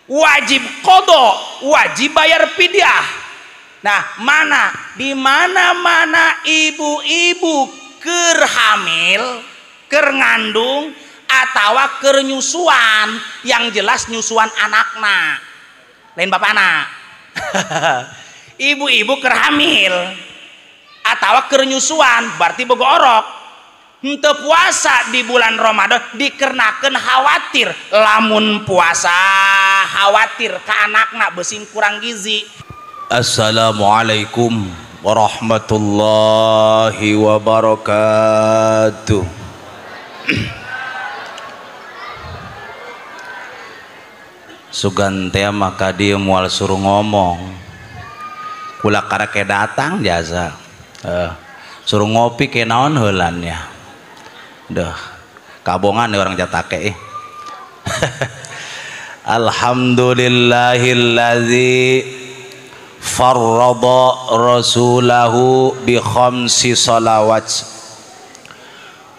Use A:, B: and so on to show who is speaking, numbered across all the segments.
A: Wajib qadha, wajib bayar fidyah. Nah, mana di mana-mana ibu-ibu keur hamil, keur ngandung atawa keur nyusuan, yang jelas nyusuan anakna, lain bapana. Ibu-ibu keur hamil atawa keur nyusuan berarti boga orok. Henteu puasa di bulan Ramadan dikenakeun khawatir, lamun puasa khawatir ka anakna beusi kurang gizi.
B: Assalamualaikum warahmatullahi wabarakatuh. Sugan teh maka dia mual suruh ngomong, kula karek datang jasa, suruh ngopi ke naon heulannya. Duh, kabongan nih orang jatake. Alhamdulillahillazi farrada rasulahu bi khamsi salawat.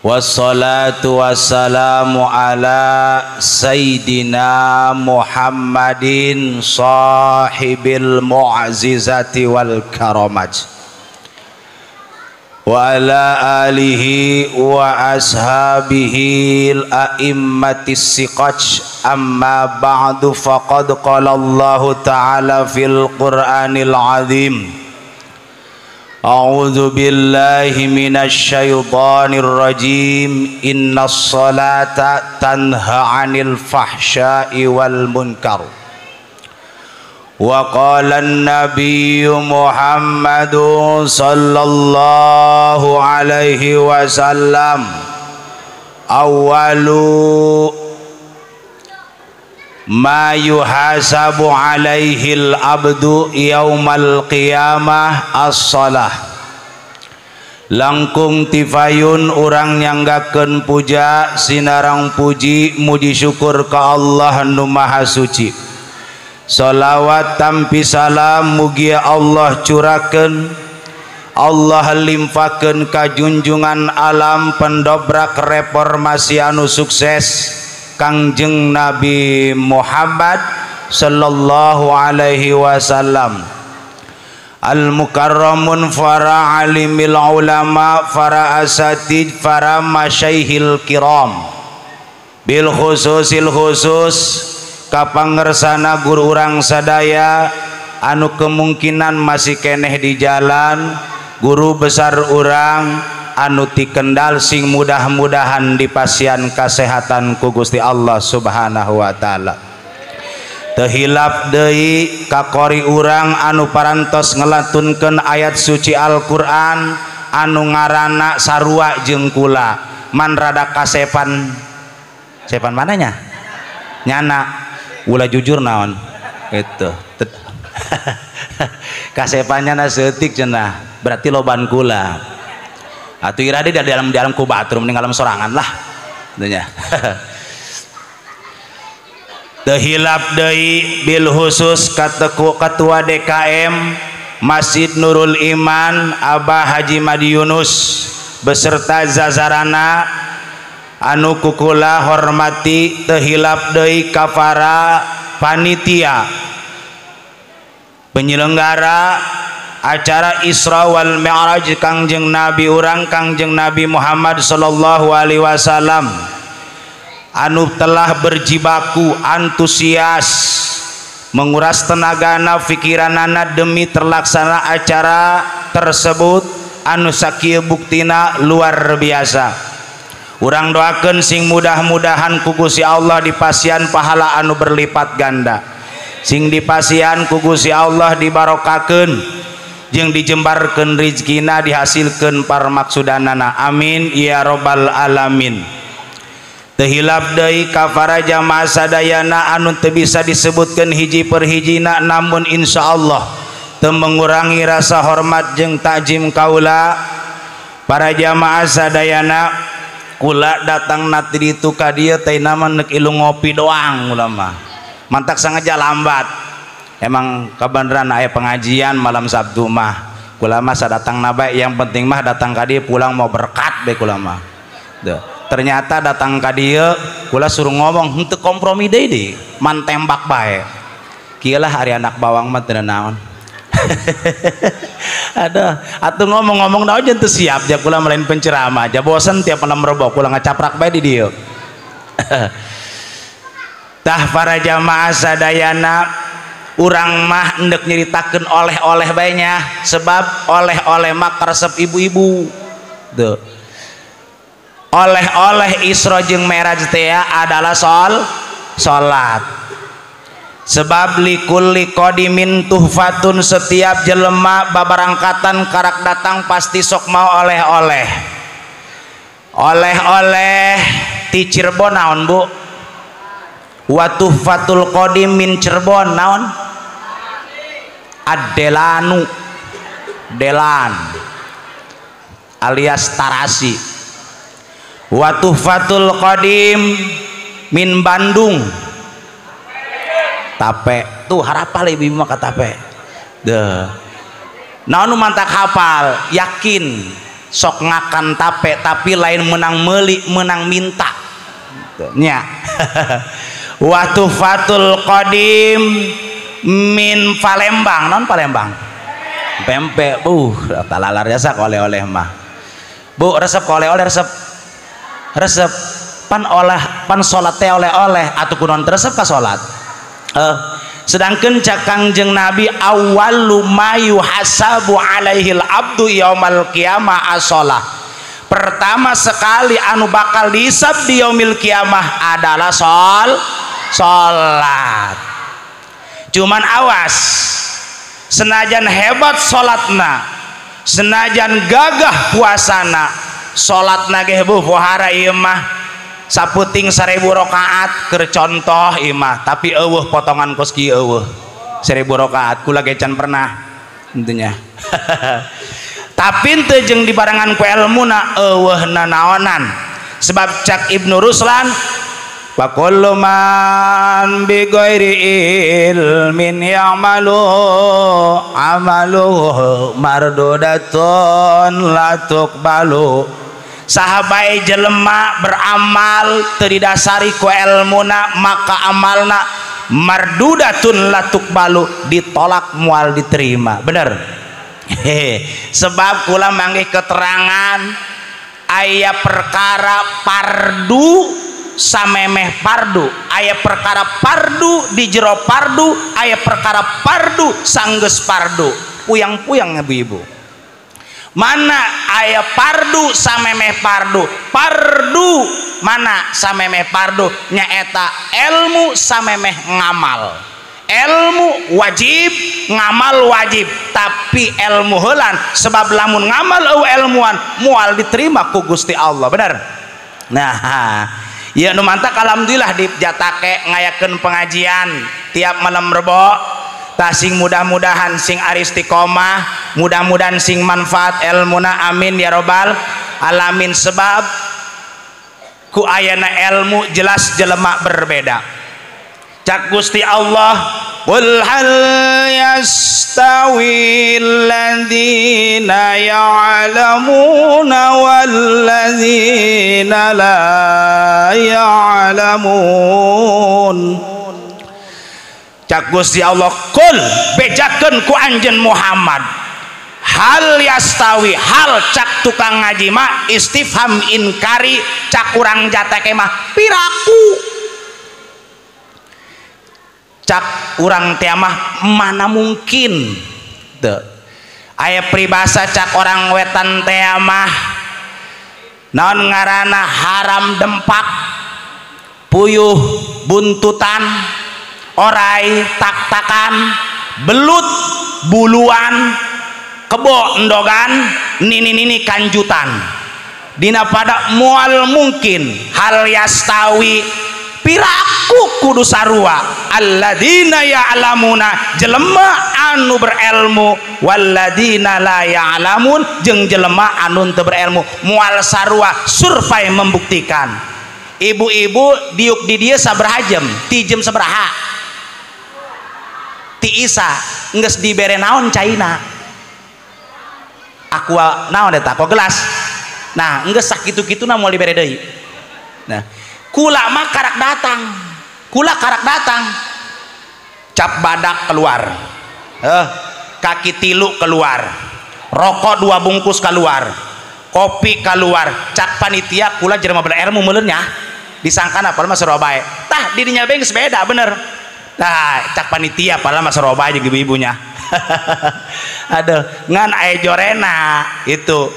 B: Wassalatu wassalamu ala sayyidina Muhammadin sahibil mu'zizati wal karamat wa ala alihi wa ashabihi al-a'immatis siqaj. Amma ba'du, faqad qala Allahu ta'ala fil Qur'anil azim. A'udzu billahi minasy syaithanir rajim. Innas salata tanha 'anil fahsya'i wal munkar. Wa qala an-nabiyyu Muhammad sallallahu alaihi wasallam, awwalu ma yuhasabu alaihi al-abdu yaumal qiyamah as-salah. Langkung tifayun urang nyanggakeun puja sinarang puji muji syukur ka Allah nu maha suci. Salawat tampi salam mugia Allah curakeun, Allah limpakeun ka junjungan alam pendobrak reformasi anu sukses Kangjeng Nabi Muhammad sallallahu alaihi wasallam. Al mukarramun para alimil ulama, para asatid, para masyaihil kiram, bil khususil khusus kapangersana guru urang sadaya anu kemungkinan masih keneh di jalan, guru besar urang anu ti Kendal sing mudah-mudahan dipasian kasehatan ku Gusti Allah Subhanahu wa taala. Teu hilap deui kakori urang anu parantos ngelatunkeun ayat suci Al-Qur'an anu ngaranna sarua jeung kula, man rada kasepan sepan mananya nyana ulah jujur naon itu kasepannya na setik cenah berarti loban kula atuh ira di dalam ku batur mending alam sorangan lah nya. Teu hilap deui bil khusus ketua DKM Masjid Nurul Iman Abah Haji Madi Yunus beserta zazarana anu kukula hormati. Teu hilap deui ka para panitia penyelenggara acara Isra wal Mi'raj Kangjeng Nabi urang Kangjeng Nabi Muhammad sallallahu alaihi wasallam anu telah berjibaku antusias menguras tenagana pikiranana demi terlaksana acara tersebut anu sakieu buktina luar biasa. Urang doakeun sing mudah-mudahan ku Gusti Allah dipasian pahala anu berlipat ganda, sing dipasian ku Gusti Allah dibarokakeun jeung dijembarkeun rizkina dihasilkeun parmaksudanana. Amin ya robbal alamin. Teu hilap deui ka para jamaah sadayana anu teu bisa disebutkeun hiji per hijina, namun insyaallah teu mengurangi rasa hormat jeung takjim kaula para jamaah sadayana. Kula datang nati ditu ka dieu teh nama neuk ilu ngopi doang ulama mantak sengaja lambat. Emang kebenaran aya pengajian malam Sabtu mah kula mah sadatang na bae, yang penting mah datang ka dieu pulang mau berkat bae kula mah. Ternyata datang ka dieu kula suruh ngomong henteu kompromi deui deui, man tembak bae. Kieu lah ari anak bawang mah teu naon. Aduh, atuh ngomong-ngomong naon teu siap ja kula melain penceramah aja bosen tiap malam rebo kula ngacaprak bae di dieu. Tah para jamaah sadayana urang mah endek nyeritakeun oleh-oleh bae nya, sebab oleh-oleh mah karesep ibu-ibu. Tuh. Oleh-oleh Isra jeung Mi'raj teh adalah salat. Sebab likulli qadimin tuhfatun, setiap jelema babarangkatan karak datang pasti sok mau oleh-oleh. Oleh-oleh ti Cirebon naon Bu? Wa tuhfatul qadim min Cirebon naon? Adelanu, delan alias tarasi. Wa tuhfatul qadim min Bandung tape. Tuh harapal ibu mah ka tape. Deh. Naon nu mantak hafal, yakin sok ngakan tape tapi lain menang meuli, menang minta. Nya. Wa tuhfatul qadim min Palembang, non Palembang pempek. Talalar jasa oleh-oleh mah Bu, resep oleh-oleh, resep resep pan oleh pan salat teh oleh-oleh atuh kunaon resep ka salat. Sedangkan cak Kangjeng Nabi awwalu ma yuhasabu alaihil abdu yaumal qiyamah as-shalah. Pertama sekali anu bakal dihisab di yaumil qiyamah adalah salat. Cuman awas, senajan hebat salatna, senajan gagah puasana, salatna ge bu pohara ieu mah saputing 1000 rakaat keur contoh ieu mah, tapi eueuh potongan kos kieu eueuh 1000 rakaat kula ge can pernah intinya. Tapi teu jeung dibarengan ku elmuna eueuh nanaonan. Sebab cak Ibnu Ruslan, wa kullu man bi ghairi ilmin ya'malu amaluhu mardudatun la tuqbalu. Sahabai jelema beramal teu didasari ku elmuna maka amalna mardudatun la tuqbalu, ditolak moal diterima. Bener. Hehe. Sebab kula manggih keterangan aya perkara pardu samemeh pardu, aya perkara pardu di jero pardu, aya perkara pardu sanggeus pardu. Puyang-puyang ibu-ibu. Mana aya pardu samemeh pardu, pardu mana samemeh pardu nyaeta ilmu samemeh ngamal. Ilmu wajib, ngamal wajib, tapi ilmu heulan sebab lamun ngamal eueuh ilmuan moal diterima ku Gusti Allah. Bener? Nah, ya nu mantak alhamdulillah di Jatake ngayakeun pengajian tiap malam Rebo. Tah sing mudah-mudahan sing aristiqomah, mudah-mudahan sing manfaat elmuna, amin ya robbal alamin. Sebab ku ayana ilmu jelas jelema berbeda. Cak Gusti Allah, qul hal yastawi alladziina ya'lamuna walladzina la ya'lamun. Cak Gusti Allah, qul bejakeun ku anjeun Muhammad, hal yastawi, hal cak tukang ngaji mah istifham inkari, cak urang Jatake mah piraku, cak urang teh mah mana mungkin. Teu aya peribahasa cak orang wetan teh mah naon ngaranna, haram dempak puyuh buntutan, orai tak-takan, belut buluan, kebo endogan, nini-nini kanjutan. Dina pada mual mungkin hal yastawi piraku kudu sarua alladzina ya'lamuna jelema anu berilmu, walladzina la ya'lamun jeung jelema anu teu berilmu, mual sarua. Survei membuktikan ibu-ibu diuk di dieu sabaraha jam, ti jam sabaraha, ti isa geus dibere naon caina, aqua naon eta, aqua gelas. Nah geus sakitu-kituna moal dibere deui.
A: Nah, kula mah karak datang. Kula karak datang. Cap badak keluar. Kaki tilu keluar. Rokok 2 bungkus keluar. Kopi keluar. Cak panitia kula jelema berilmu meuleun nya. Disangkana padahal mah sarua bae. Tah dirinya bae geus beda bener. Tah cak panitia padahal mah sarua bae jeung ibu-ibunya. Aduh, ngan aya jorena itu.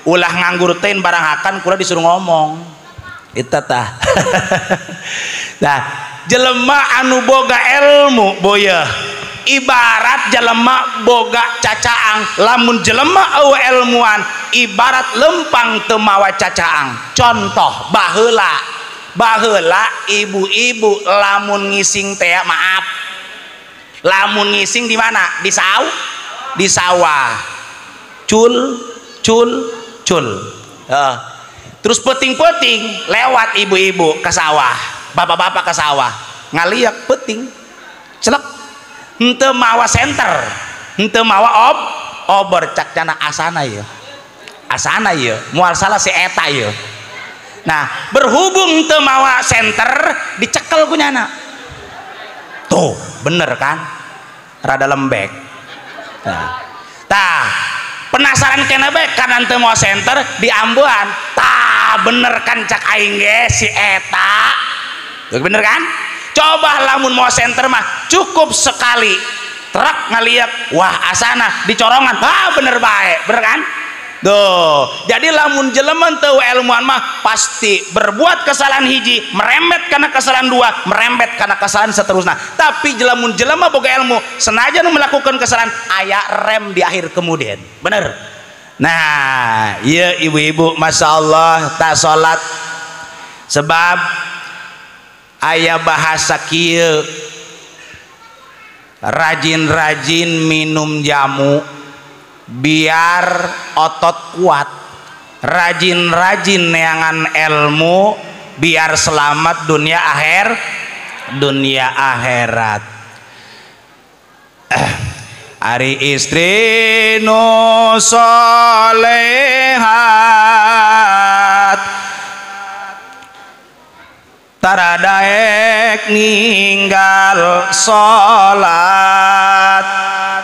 A: Ulah nganggur teh barang hakan kula disuruh ngomong. Eta tah. Nah, jelema anu boga ilmu boyeuh ibarat jelema boga cacaang, lamun jelema eueuh ilmuan ibarat lempang teu mawa cacaang. Contoh baheula, baheula ibu-ibu lamun ngising teh maaf, lamun ngising di mana? Di saw, di sawah. Cul cul cul. Terus peting-peting lewat ibu-ibu ke sawah, bapak-bapak ke sawah, ngaliak peting, celek, henteu mawa senter, henteu mawa obor, cak cana asana ieu, asana ieu, moal salah si eta ieu. Nah, berhubung teu mawa senter, dicekel ku nyana. Tuh, bener kan? Rada lembek. Nah, tah, penasaran kena bae karena teu mawa senter diambuhan. Tah, bener kan cak aing ge si eta. Bener kan? Coba lamun mau senter mah cukup sekali truk ngaliak, wah asana dicorongan, ah bener bae, bener kan? Tuh, jadi lamun jelema teu ilmuan mah pasti berbuat kesalahan hiji, merembet karena kesalahan dua, merembet karena kesalahan seterusnya. Tapi lamun jelema boga ilmu, senajan melakukan kesalahan, aya rem di akhir kemudian, bener. Nah, iya ibu-ibu, masya Allah tak sholat sebab aya bahasa kieu, rajin-rajin minum jamu biar otot kuat, rajin-rajin neangan ilmu biar selamat dunia akhir, dunia akhirat. Ari istri nu solehat taradaek ninggal salat,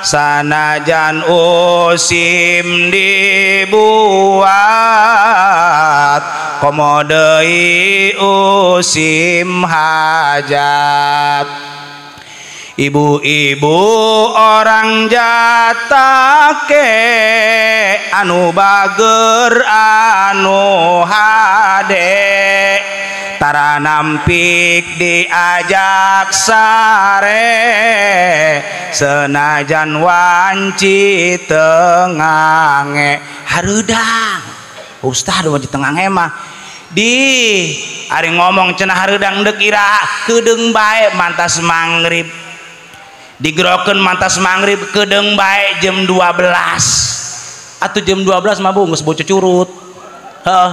A: sanajan usim dibuat komo deui usim hajat. Ibu-ibu orang jatake anu bager anu hade, tara nampik diajak sare, senajan wanci tengange hareudang. Ustaz wanci tengange mah di ari ngomong cenah hareudang deuk iraha kedeung bae mantas mangrib, digerokeun mantas mangrib kedeung bae jam 12 atuh jam 12 mah bu geus bocor curut. Heeh.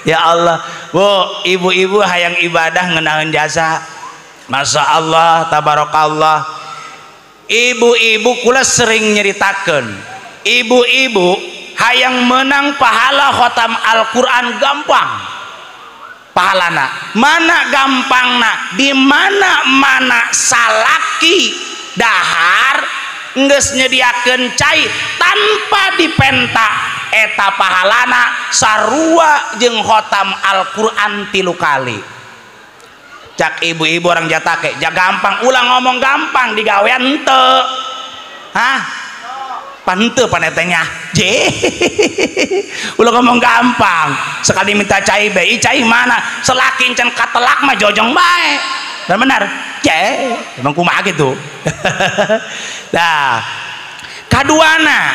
A: Ya Allah, bu, ibu-ibu hayang ibadah ngenaheun jasa. Masya Allah, tabarakallah. Ibu-ibu kula sering nyeritakeun, ibu-ibu hayang menang pahala khotam Al-Qur'an gampang. Pahalana mana gampangna? Di mana-mana salaki dahar geus nyediakeun cai tanpa dipenta, eta pahalana sarua jeung khotam Al-Qur'an 3 kali. Cak ibu-ibu orang jatake, ja gampang, ulah ngomong gampang digawean henteu. Hah? Pan henteu panetenya. Je. Ulah ngomong gampang. Sekali minta cai bae, cai mana? Selakin can katelak mah jojong bae. Dan benar. Je, emang kumaha gitu. Nah, kaduana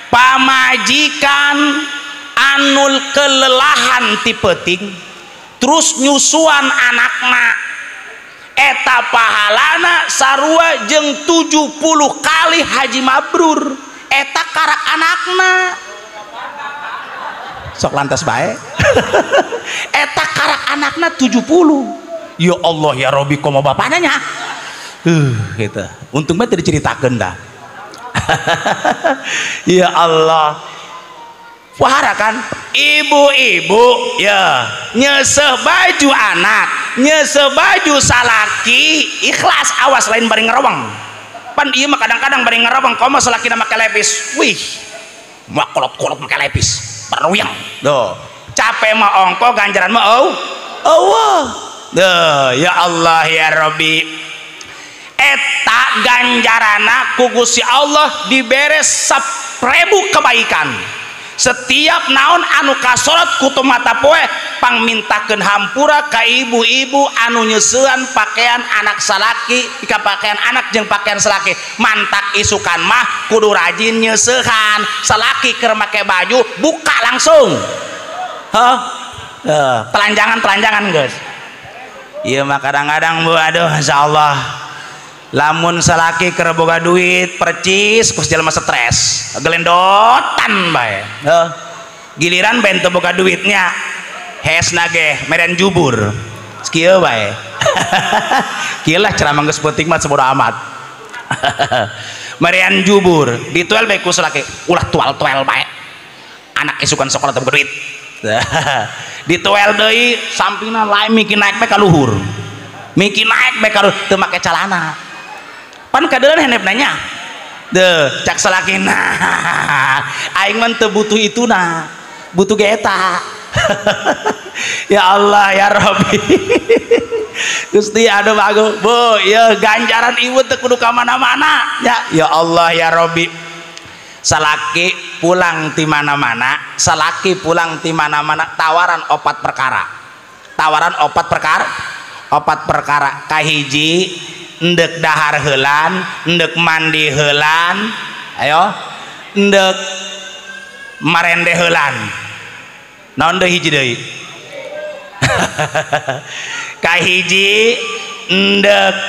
A: pamajikan anul kelelahan ti peuting terus nyusuan anakna, eta pahalana sarua jeung 70 kali haji mabrur. Eta karak anakna sok lantas bae. Eta karak anakna 70. Ya Allah ya Robi, komo bapana nya gitu. Untung bae teu diceritakeun dah. Ya Allah, Pohara kan? Ibu-ibu ya nyeseh baju anak, nyeseh baju salaki, ikhlas awas lain bari ngeroweng. Pan ieu mah kadang-kadang bari ngeroweng komo salakina make lepis. Wih, mah kolot-kolot make lepis, baruyang. Tuh, capek mah ongko ganjaran mah oh. Allah. Duh, ya Allah ya Rabbi. Eta ganjarana ku Gusti Allah dibere 1000 kebaikan. Setiap naon anu kasorot kutu mata poe pangmintakeun hampura ka ibu-ibu anu nyeusean pakaian anak salaki, ka pakaian anak jeung pakaian salaki. Mantak isukan mah kudu rajin nyeusehan. Salaki keur make baju buka langsung. Hah? Telanjangan-telanjangan geus. Ieu mah kadang-kadang bu aduh insyaallah. Lamun salaki keur boga duit percis kus jelema stres gelendotan bae. Heuh. Giliran bae teu boga duitnya hesna ge meren jubur. Kieu bae. Kieu lah ceramah geus penting mah sebodo amat. Meren jubur dituel bae ku salaki ulah tual-tuel bae. Anak isukan sekolah teu boga duit. Dituel deui sampingna lain miki naik bae ka luhur. Miki naik bae ka luhur teu make calana. Pan kadeuleuh henep nanya deh cak salakina aing mah teu butuh itu na butuh ge eta. Ya Allah ya Rabbi. Gusti aduh bagus bu ya ganjaran ibu teu kudu ka mana-mana ya. Ya Allah ya Rabbi. Salaki pulang ti mana-mana, salaki pulang ti mana-mana tawaran opat perkara, tawaran opat perkara, opat perkara. Kahiji endek dahar heulan, endek mandi heulan, ayo endek marende heulan. Naon deui hiji deui? Kahiji endek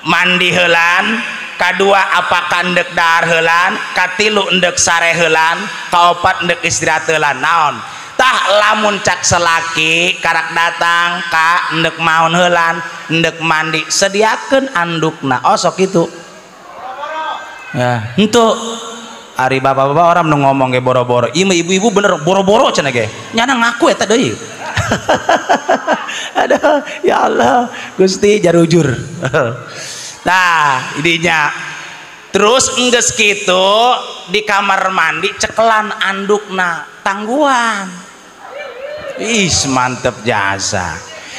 A: mandi heulan, kadua apakah endek dahar heulan, katilu endek sare heulan, kaopat endek istirahat heulan. Naon? Tah lamun cak selaki karak datang ka endek maon heulan, endek mandi sediakeun andukna. Oh sok kitu. Ya, henteu. Ari bapak-bapak orang nu ngomong ge boro-boro. Ieu mah ibu-ibu bener boro-boro cenah ge. Nyana ngaku eta deui. Aduh, ya Allah, Gusti jarujur. Nah, idinya. Terus enggeus kitu di kamar mandi cekelan andukna tangguhan. Ih, mantep jasa.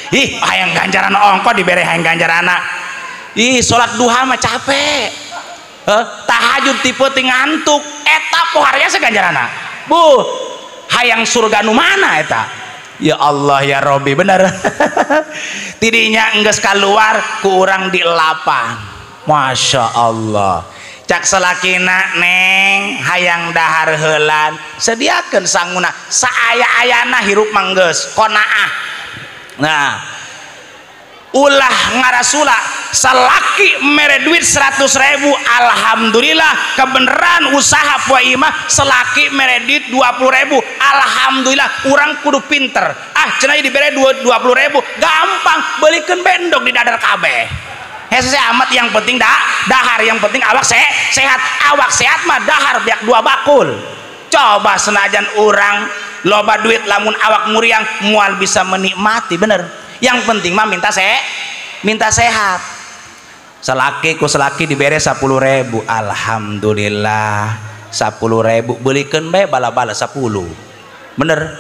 A: Ih, hayang ganjaran ongko dibere hayang ganjarana. Ih, salat duha mah capek. Tahajud tipe ting ngantuk. Eta poharya seganjarana. Bu, hayang surga nu mana eta? Ya Allah ya Rabbi, bener. Tidinya enggeus kaluar ku urang dielapan. Masya Allah. Cak selakina neng hayang dahar heulan sediakeun sanguna saaya-ayana hirup manggeus qonaah. Nah, ulah ngarasula salaki mere duit 100.000 alhamdulillah kebeneran usaha poe imah selaki mere duit 20.000 alhamdulillah urang kudu pinter. Ah cenah dibere 20.000 gampang belikeun bendog di dadar kabeh. Hese amat yang penting dahar, yang penting awak sehat. Awak sehat mah dahar biak dua bakul. Coba senajan urang loba duit lamun awak muriang mual bisa menikmati, bener. Yang penting mah minta minta sehat. Selaki ku selaki dibere 10.000 alhamdulillah 10.000 belikeun bae bala-bala 10. Bener.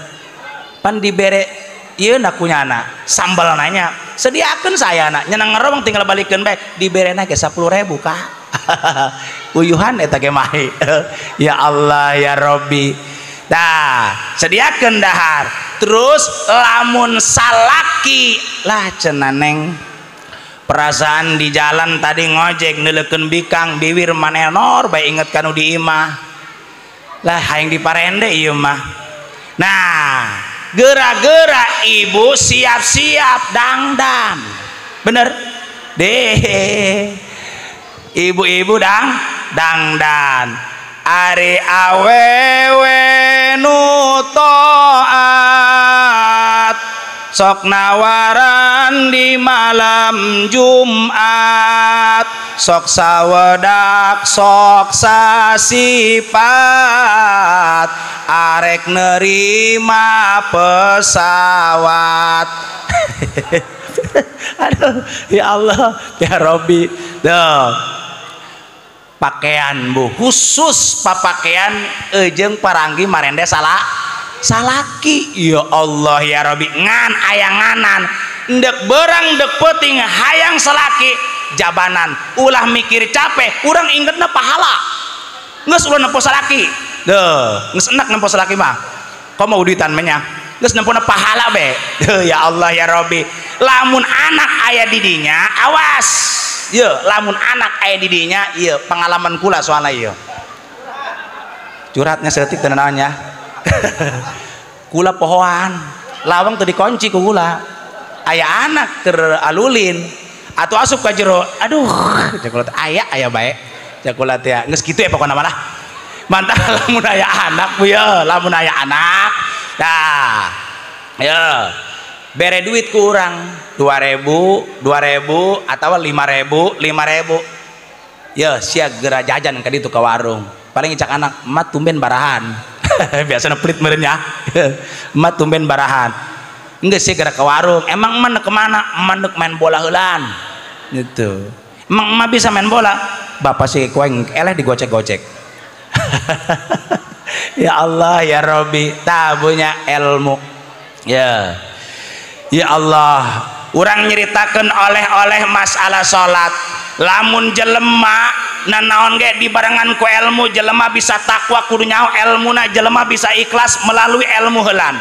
A: Pan dibere ieu na kunyana sambal nanya sediakeun saya na nyenang ngerowong tinggal balikeun bae diberena ge 10.000 ka. Uyuhan eta ge mahi. Ya Allah ya Rabbi. Dah sediakeun dahar. Terus lamun salaki lah cenah neng perasaan di jalan tadi ngojek neuleukeun bikang biwir manenor bae inget kanu di imah lah hayang diparende ieu mah. Nah, gera-gera ibu siap-siap dangdan, bener deh ibu-ibu dangdan. Ari awewe nu taat sok nawaran di malam Jumat, sok sawedak sok sasipat,
B: arek nerima pesawat. Aduh ya Allah ya Robbi. Tuh pakaian bu, khusus papakaian jeung paranggi marende salah salaki. Ya Allah ya Robbi, ngan ayanganan ndek berang ndek peuting hayang salaki jabanan, ulah mikir capek, urang ingetna pahala. Geus ulah nempo salaki. Deuh, geus enak nempo salaki mah. Komo duitan mah nya. Geus nempona pahala be. Deuh ya Allah ya Robbi. Lamun anak aya di dinya, awas. Ye, lamun anak aya di dinya, ieu pengalaman kula soalna ieu. Curhatnya seeutik teu naon nya. Kula pohoan, lawang teu dikunci ku kula. Aya anak keur alulin atau asup ka jero, aduh, cek kula aya aya bae. Cek kula teh geus kitu ya pokona mah lah. Mantap lamun aya anak bu ya, lamun aya anak. Nah, ya bere duit ku urang 2000, 2000 atau 5000, 5000. Ya sia geura jajan ka ditu ka warung. Paling cak anak, "Emak tumben barahan." Biasana pelit meureun nya. Emak tumben barahan. Enggeus sia geura ka warung. Emang emak nek kemana? Emak nek main bola heulan. Gitu. Emang emak bisa main bola? Bapak sih kueng eleh digocek-gocek. Ya Allah ya Robbi, tabunya ilmu. Ya. Ya Allah, urang nyeritakeun oleh-oleh masalah salat. Lamun jelema nanaon ge dibarengan ku ilmu, jelema bisa takwa kudu nyaho elmuna, jelema bisa ikhlas melalui ilmu heulan.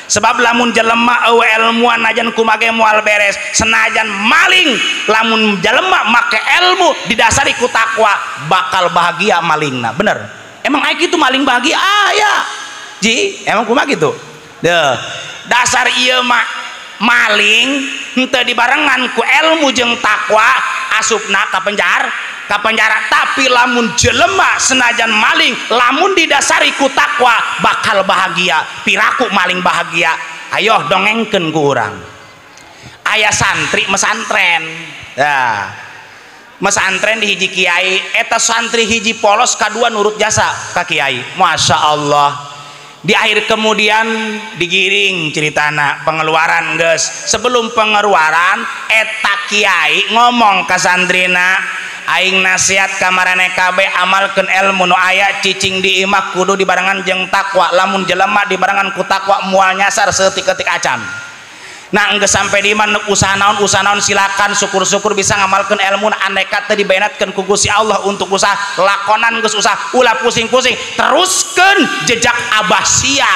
B: Sebab lamun jelema eueuh ilmuan najan kumage moal beres, senajan maling lamun jelema make ilmu didasari ku takwa bakal bahagia malingna. Bener. Emang aya kitu maling bahagia? Ah ya. Ji, emang kumaha kitu? Deuh. Dasar ieu mah maling henteu dibarengan ku ilmu jeung takwa asupna ka penjara, ka penjara. Tapi lamun jelema senajan maling lamun didasari ku takwa bakal bahagia. Piraku maling bahagia. Ayo dongengkeun ku urang. Aya santri mesantren. Nah, mesantren di hiji kiai, eta santri hiji polos kadua nurut jasa ka kiai. Masya Allah. Di akhir kemudian digiring ceritana pengeluaran geus. Sebelum pengeluaran eta kiai ngomong ka santrina, aing nasihat ka maraneh kabeh amalkeun ilmu nu aya cicing di imah kudu dibarengan jeung takwa. Lamun jelema dibarengan ku takwa moal nyasar seutik-eutik acan. Nah enggeus sampai di imah usaha naon silakan, syukur-syukur bisa ngamalkeun ilmu andai kata dibayanatkeun ku Gusti Allah untuk usaha lakonan geus usaha ulah pusing-pusing, teruskeun jejak abah sia.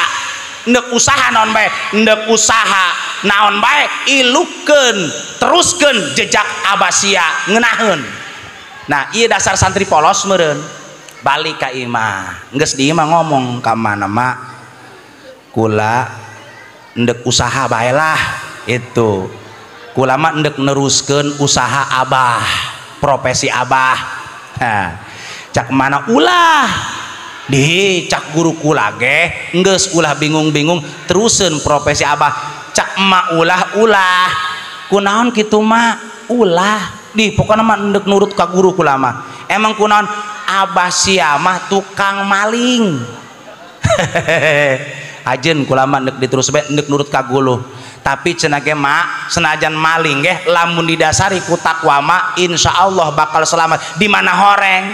B: Ndek usaha naon bae, ndek usaha naon bae ilukeun, teruskeun jejak abah sia ngeunaheun. Nah ieu dasar santri polos meureun. Balik ka imah, geus di imah ngomong ka mana mak, kula ndek usaha baelah itu, kula mah ndek neruskeun usaha abah, profesi abah. Nah, cak mana ulah di cak guru kula ge geus ulah bingung-bingung teruseun profesi abah. Cak emak ulah-ulah kunaon kitu mak ulah di pokona mah ndek nurut ka guru kula mah. Emang kunaon abah sia mah tukang maling. Ajen kula mah ndek diterus bae ndek nurut ka guru. Tapi cenah ge mak senajan maling ge lamun didasari ku takwa mah insyaallah bakal selamat. Di mana horeng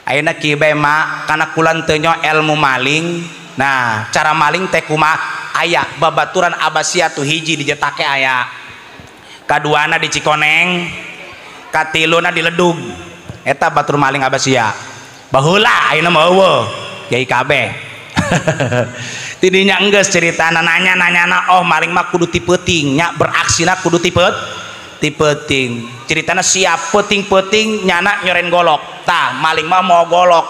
B: ayeuna kieu bae mak, kana kula teu nyaho ilmu maling. Nah cara maling teh kumaha? Aya babaturan abasia tuh hiji dijetake aya, kaduana di Cikoneng, katiluna di Ledug. Eta batur maling abasia baheula ayeuna mah eueuh kiai kabeh. Tidinya enggeus ceritana nanya-nanyana, oh maling mah kudu ti peuting nya, beraksina kudu ti peuting. Ceritana siap peuting-peuting nyana nyoren golok. Tah maling mah mau golok.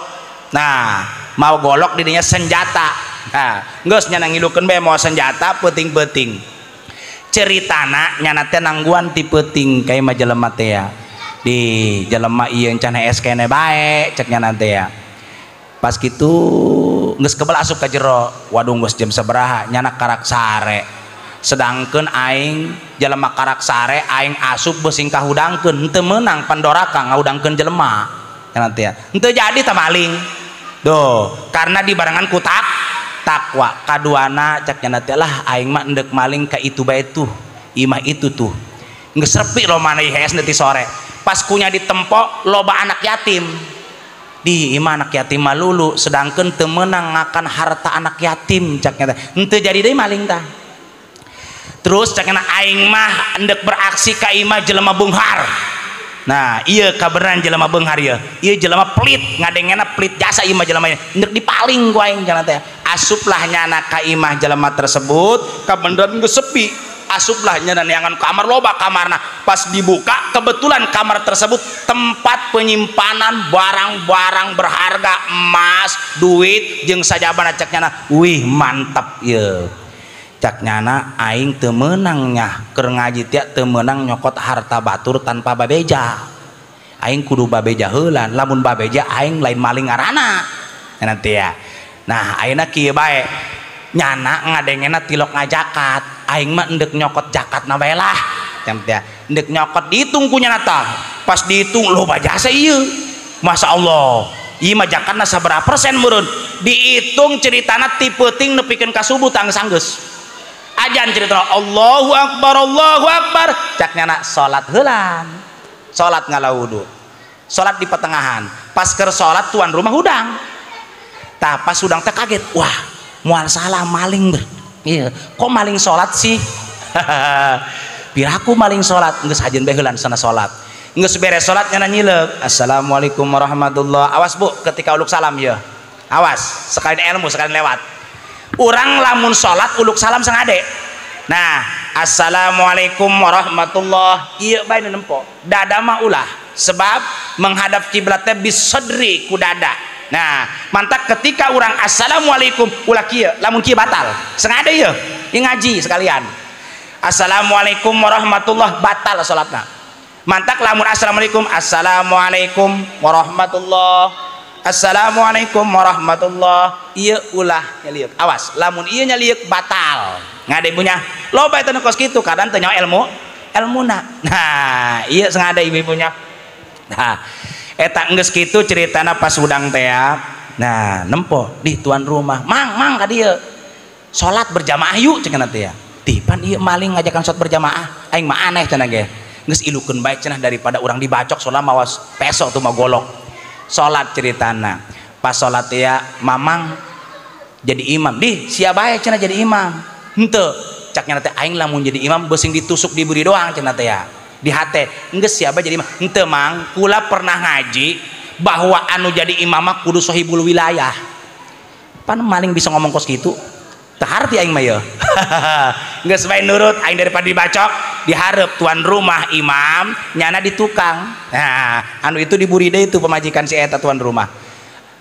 B: Nah mau golok didinya senjata. Nah geus nyana ngilukeun bae mau senjata peuting-peuting. Ceritana nyana teh nangguan ti peuting kae mah jelema teh ya. Di jelema ieu can hees keneh bae cek nyana teh ya. Pas kitu geus kebel asup ka jero, waduh geus jam sabaraha nyana karak sare. Sedangkeun aing jelema karak sare aing asup beusing kahudangkeun, henteu meunang pandoraka ngahudangkeun jelema. Nyana teh henteu jadi tah maling.
A: Duh, karena dibarengan ku takwa. Kaduana cak nyana teh lah aing mah endek maling ka itu bae tuh. Imah itu tuh. Geus sepi lomana IHS ti sore. Pas kunya ditempo loba anak yatim. Di imah anak yatim malulu sedangkan teu meunang ngakan harta anak yatim cak nyana. Henteu jadi deui maling tah. Terus cak nyana aing mah endek beraksi ka imah jelema beunghar. Nah, iya kaberan jelema beunghar ieu. Ieu jelema pelit, ngadengena pelit jasa ieu mah jelema ieu. Endek dipaling ku aing cenah teh. Asuplah nyana ka imah jelema tersebut, kabeneran geus sepi. Asuplah nyana neangan kamar loba kamarna. Pas dibuka kebetulan kamar tersebut tempat penyimpanan barang-barang berharga, emas, duit jeung sajabana cek nyana. Wih, mantap ieu. Cak nyana aing teu meunang nyah keur ngaji teh teu meunang nyokot harta batur tanpa babeja. Aing kudu babeja heula, lamun babeja aing lain maling ngaranna. Nya teh ya. Nah, ayeuna kieu bae. Nyana ngadengena tilok ngajakat, aing mah endek nyokot jakatna bae lah. Nya teh. Endek nyokot dihitung ku nyana tah. Pas dihitung loba jasa ieu. Masya Allah. Ieu mah jakatna sabaraha persen meureun. Dihitung ceritana ti peuting nepikeun ka subuh tang sanggeus. Ajan cerita Allahu Akbar Allahu Akbar cak nyana salat heulan salat ngala wudu salat di pertengahan pas keur salat tuan rumah hudang tah pas hudang teh kaget wah moal salah maling ber ieu kok maling salat sih piraku maling salat geus hajeun bae heulan sana salat geus beres salat nyana nyileuk assalamualaikum warahmatullah awas bu ketika uluk salam ya awas sekalian ilmu sekalian lewat urang lamun salat uluk salam sangade. Nah, assalamualaikum warahmatullah. Ieu bae nu nempo. Dada mah ulah sebab menghadap kiblat teh bisadri ku dada. Nah, mantak ketika urang assalamualaikum ulah kieu, lamun kieu batal. Sangade ieu, ieu ngaji sekalian. Assalamualaikum warahmatullah batal salatna. Mantak lamun assalamualaikum, assalamualaikum warahmatullah. Assalamualaikum warahmatullah ieu ulah nyaliuk awas lamun ieu nyaliuk batal ngade punya loba eta nu kos kitu kadang teu nyaho ilmu elmuna. Nah ieu sengade ibu-ibunya. Nah eta geus kitu ceritana pas hudang teh. Nah nempo di tuan rumah mang mang ka dieu salat berjamaah yuk cenah teh ya. Tih pan ieu maling ngajakan salat berjamaah aing mah aneh cenah ge geus ilukeun bae cenah daripada urang dibacok soalna mawas peso tuh mah golok. Salat ceritana pas salat ya mamang jadi imam di siapa bae cenah jadi imam henteu cak nyana teh aing lamun jadi imam beusing ditusuk diberi doang cenah teh ya di hate geus siapa jadi imam henteu mang kula pernah ngaji bahwa anu jadi imam mah kudu sohibul wilayah pan maling bisa ngomong kos kitu teu harti aing mah yeuh geus bae nurut aing daripada dibacok dihareup tuan rumah imam nyana di tukang. Nah anu itu diburi deui itu pemajikan si eta tuan rumah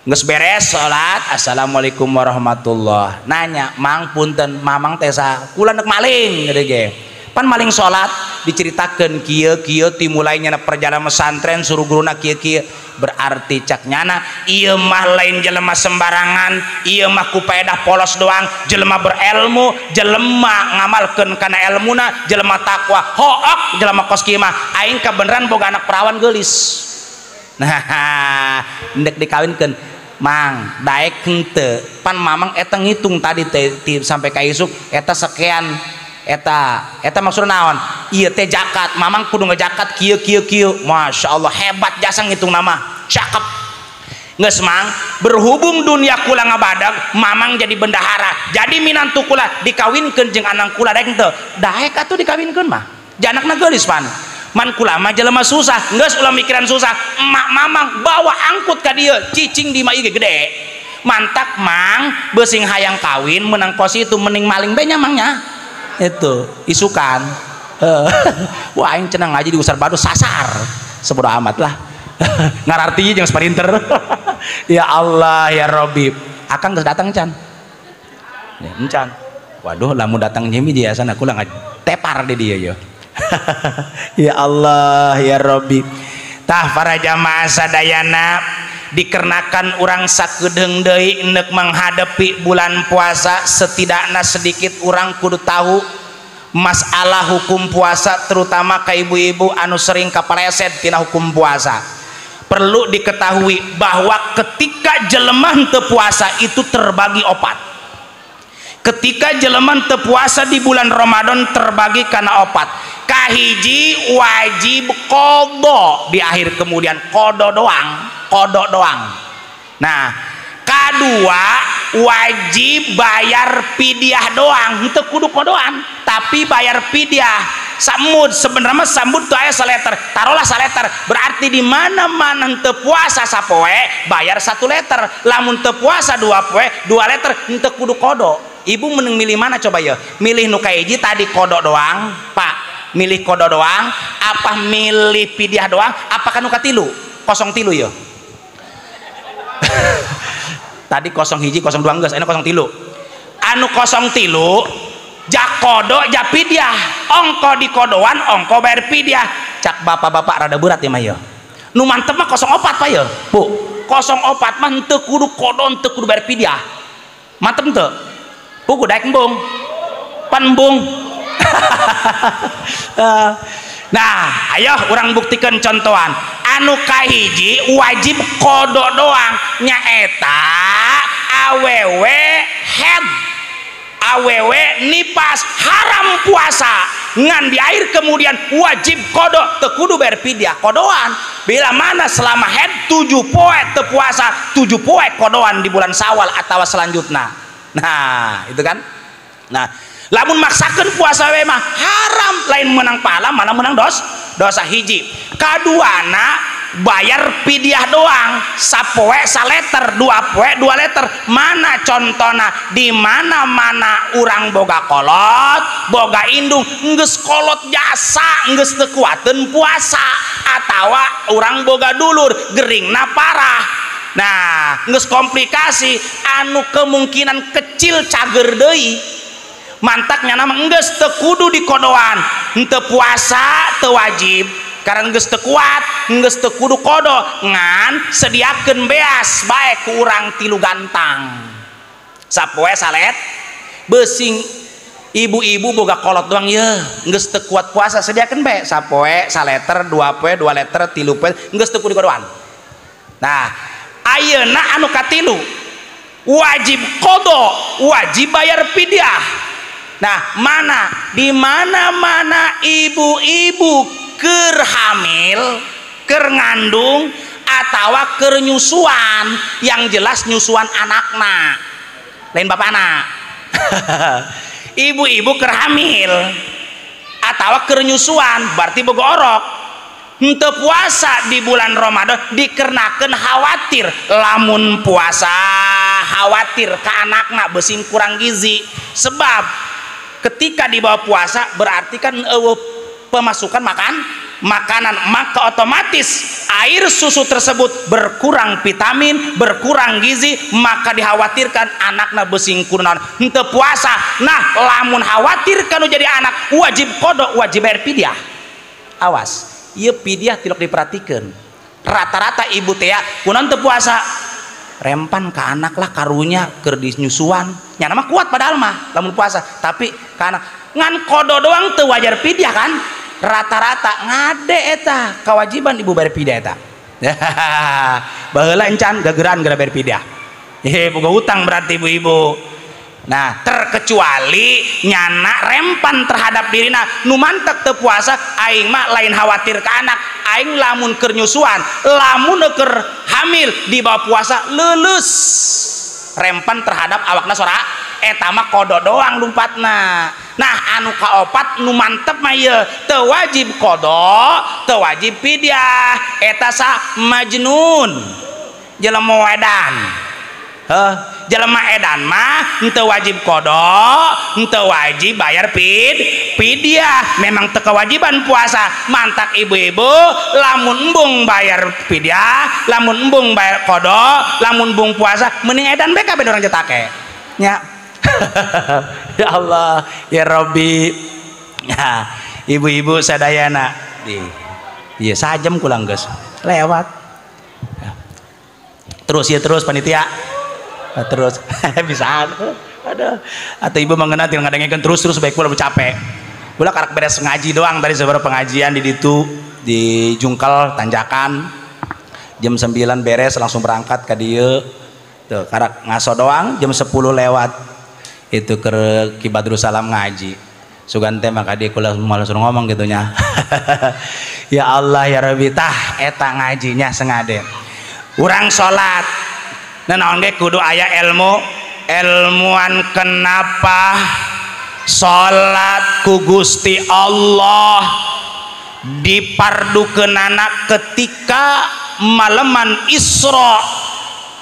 A: geus beres salat assalamualaikum warahmatullah nanya mang punten mamang teh saha kula nek maling gede ge pan maling salat diceritakeun kieu kieu timulai nyana perjalanan pesantren suruh guruna kieu kieu berarti cak nyana ieu mah lain jelema sembarangan ieu mah ku paedah polos doang jelema berilmu jelema ngamalkeun kana elmuna jelema takwa hook jelema kos kieu mah aing kabeneran boga anak perawan geulis. Nah endek dikawinkeun mang daek henteu pan mamang eta ngitung tadi teh sampai ka isuk eta sekian eta eta maksudna naon ieu teh zakat mamang kudu ngejakat kieu kieu kieu Masya Allah hebat jasa ngitung nama cakep geus mang berhubung dunia kula ngabadag mamang jadi bendahara jadi minantu kula dikawinkeun jeung anak kula daek henteu daek atuh dikawinkeun mah janakna geulis pan man kula mah jelema susah geus ulah mikiran susah emak mamang bawa angkut ka dieu cicing di mah ieu gede mantak mang beusing hayang kawin menang kos itu mending maling bae nya mangnya itu isukan wah aing cenah ngaji di Usar Badu sasar sebodoh amat lah ngararti jeung sprinter ya Allah ya Robbi akang geus datang can ya encan waduh lamun datang nyemi dia sana kula tepar di dia yo ya Allah ya Robbi tah para jamaah sadayana dikarenakan urang sakedeung deui endek menghadapi bulan puasa setidaknya sedikit urang kudu tahu masalah hukum puasa terutama ka ibu-ibu anu sering kapaleset tina hukum puasa. Perlu diketahui bahwa ketika jelema henteu puasa itu terbagi opat. Ketika jelema henteu puasa di bulan Ramadan terbagi karena opat. Kahiji wajib qadha di akhir kemudian qadha doang, qadha doang. Nah, kadua wajib bayar fidyah doang, henteu kudu qodoan, tapi bayar fidyah. Samud sebenarnya sambut tuh aya saleter, taruhlah saleter, berarti di mana-mana henteu puasa sapoe bayar 1 liter, lamun teu puasa 2 poe 2 liter, henteu kudu qadha. Ibu mending milih mana coba ya? Milih nu kahiji tadi qadha doang, Pak. Milih qadha doang, apa milih fidyah doang, apa kan nu katilu? 03 ya. Tadi 01 02 geus, aya 03. Anu 03 jak qadha jak fidyah, ongko di kodoan ongko bayar fidyah. Cak bapak-bapak rada berat ya mah ya. Nu mantep mah 04 Pak ya. Bu, 04 mah henteu kudu qadha, henteu kudu bayar fidyah. Mantep henteu? Pugu daek embung. Pan embung. Nah, ayo urang buktikan contohan. Anu kahiji wajib qadha doang nyaeta awewe head, awewe nipas, haram puasa ngan di air kemudian wajib qadha, teu kudu bayar fidyah, qodoan. Bila mana selama head 7 poe teu puasa, 7 poe qodoan di bulan Syawal atawa selanjutna. Nah, itu kan. Nah, lamun maksakeun puasa we mah haram, lain menang pahala malah menang dosa hiji. Kaduana bayar fidyah doang, sapoe saleter, 2 poe 2 liter. Mana contona? Di mana-mana urang boga kolot, boga indung, geus kolot jasa, geus teu kuateun puasa, atawa urang boga dulur geringna parah. Nah, geus komplikasi anu kemungkinan kecil cager deui. Mantaknya nama geus teu kudu dikodoan, henteu puasa teu wajib karena geus teu kuat, geus teu kudu qadha, ngan sediakeun beas bae ku urang 3 gantang. Sapoe salet beusing ibu-ibu boga kolot doang ye, geus teu kuat puasa sediakeun bae sapoe saleter, 2 poe 2 liter, 3 poe, geus teu kudu dikodoan. Nah, ayeuna anu katilu wajib qadha, wajib bayar fidyah. Nah, mana di mana-mana ibu-ibu keur hamil, keur ngandung atawa keur nyusuan, yang jelas nyusuan anakna, lain bapana. Ibu-ibu keur hamil atawa keur nyusuan berarti boga orok, henteu puasa di bulan Ramadan dikenakeun khawatir lamun puasa khawatir ka anakna besing kurang gizi. Sebab ketika dibawa puasa berarti kan pemasukan makanan, maka otomatis air susu tersebut berkurang vitamin, berkurang gizi, maka dikhawatirkan anakna besing kurang henteu puasa. Nah, lamun khawatir kanu jadi anak wajib qadha, wajib bayar fidyah. Awas, ieu fidyah tilok diperhatikan. Rata-rata ibu teh kunaon teu puasa, rempan ke anak lah karunya keur dinyusuan. Nyana mah kuat padahal mah lamun puasa, tapi ka anak ngan qadha doang teu wajar fidyah kan. Rata-rata ngade eta kewajiban ibu bayar fidyah eta. Baheula encan gegeran gara bayar fidyah. Boga hutang berarti ibu-ibu. Nah, terkecuali nyana rempan terhadap dirina nu mantek teu puasa, aing mah lain khawatir ke anak, aing lamun keur nyusuan, lamun keur hamil dibawa puasa leuleus rempan terhadap awakna sora eta mah qadha doang lumpatna. Nah, anu kaopat nu mantep mah ieu teu wajib qadha, teu wajib fidyah, eta sa majnun jelema edan. Heuh, jelema edan mah henteu wajib qadha, henteu wajib bayar fidyah. Memang teu kewajiban puasa. Mantak ibu-ibu lamun embung bayar fidyah, lamun embung bayar qadha, lamun embung puasa mending edan bae kabeh orang jetake. Nya. Ya Allah, ya Rabbi. Nah, ibu-ibu sadayana. Ieu sajam kulang geus. Lewat. Terus ya terus panitia. Terus bisa ada atau ibu mengenal tinggal ngadengekeun terus terus baik pula capek. Pula karak beres ngaji doang tadi seberapa pengajian di ditu di Jungkel Tanjakan
B: Jam 9 beres langsung berangkat ka dieu. Tuh karak ngaso doang jam 10 lewat itu ke Ki Badrussalam ngaji. Sugan teh maka dia kula malah suruh ngomong gitu nya. Ya Allah ya Rabbi, tah eta ngajinya sengade. Urang salat naon ge kudu aya ilmu, ilmuan kenapa salat ku Gusti Allah dipardukeunana ketika maleman Isra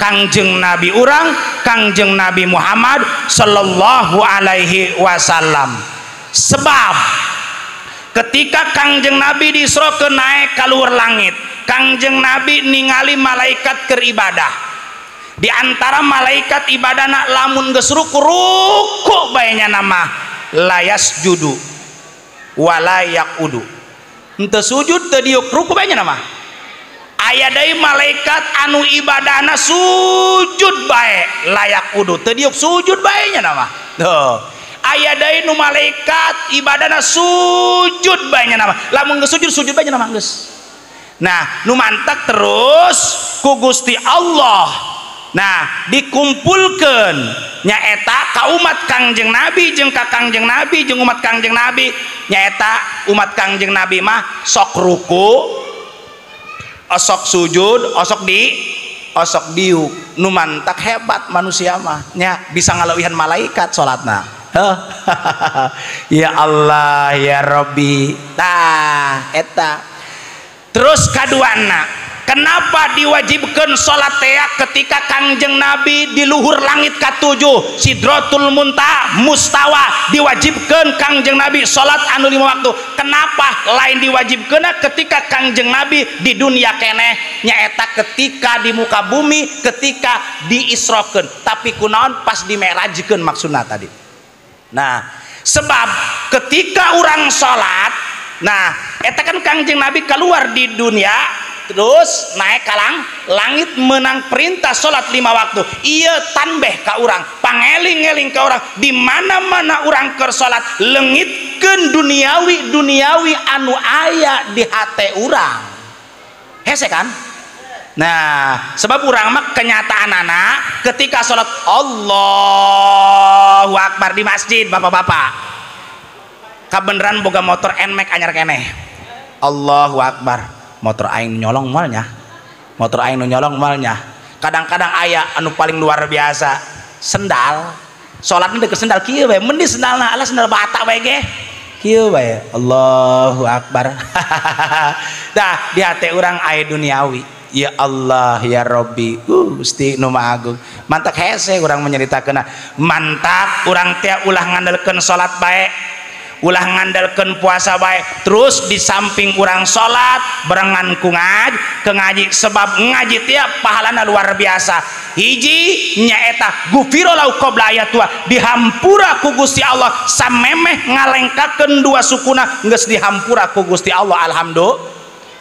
B: Kangjeng Nabi urang, Kangjeng Nabi Muhammad sallallahu alaihi wasallam. Sebab ketika Kangjeng Nabi di Isra ke naik kaluhur langit, Kangjeng Nabi ningali malaikat keur ibadah. Di antara malaikat ibadahna lamun geus ruku ruku bae nya nama layas judu wala yaqudu. Henteu sujud teu diuk ruku bae nya nama. Aya deui malaikat anu ibadahna sujud bae layak udu teu diuk sujud bae nya nama. Tuh. Aya deui nu malaikat ibadahna sujud bae nya nama. Lamun geus sujud sujud bae nya nama geus. Nah, nu mantak terus ku Gusti Allah. Nah, dikumpulkeun nyaeta ka umat Kangjeng Nabi jeung ka Kangjeng Nabi jeung umat Kangjeng Nabi. Nyaeta umat Kangjeng Nabi mah sok ruku, osok sujud, osok di, osok diuk. Nu mantak hebat manusia mah nya bisa ngaleuwihan malaikat salatna. Ya Allah ya Rabbi. Tah eta. Terus kaduana, kenapa diwajibkan salat tea ketika Kangjeng Nabi di luhur langit katujuh Sidratul Muntaha mustawa diwajibkan Kangjeng Nabi salat anu 5 waktu. Kenapa lain diwajibkan ketika Kangjeng Nabi di dunia keneh nyaeta ketika di muka bumi ketika diisrokeun, tapi kunaon pas dimerajkeun maksudna tadi. Nah, sebab ketika orang salat, nah eta kan Kangjeng Nabi keluar di dunia terus naik kalang langit menang perintah salat 5 waktu. Iya tanbeh ka urang, pangeling-eling ka urang di mana-mana urang keur salat leungitkeun duniawi duniawi anu aya di hate urang. Hese kan? Nah, sebab urang mah kenyataanana ketika salat Allahu Akbar di masjid bapak-bapak kabeneran boga motor Nmax anyar keneh. Allahu Akbar, motor aing nyolong moalnya, motor aing nu nyolong moalnya. Kadang-kadang aya anu paling luar biasa sendal, salatna deket sendal kieu bae, mending sendalna ala sendal bata bae ge kieu bae. Allahu Akbar. Dah di hate urang aya duniawi. Ya Allah ya Rabbi, Gusti nu Maha Agung. Mantak hese urang menyeritakeun. Mantak urang teh ulah ngandelkeun salat bae, ulah ngandalkeun puasa bae. Terus di samping urang salat barengan ku ngaji, sebab ngaji tiap pahalana luar biasa. Hiji nyaeta gufira lahu qabla ayatua, dihampura ku Gusti Allah samemeh ngalengkakeun dua sukuna geus dihampura ku Gusti Allah.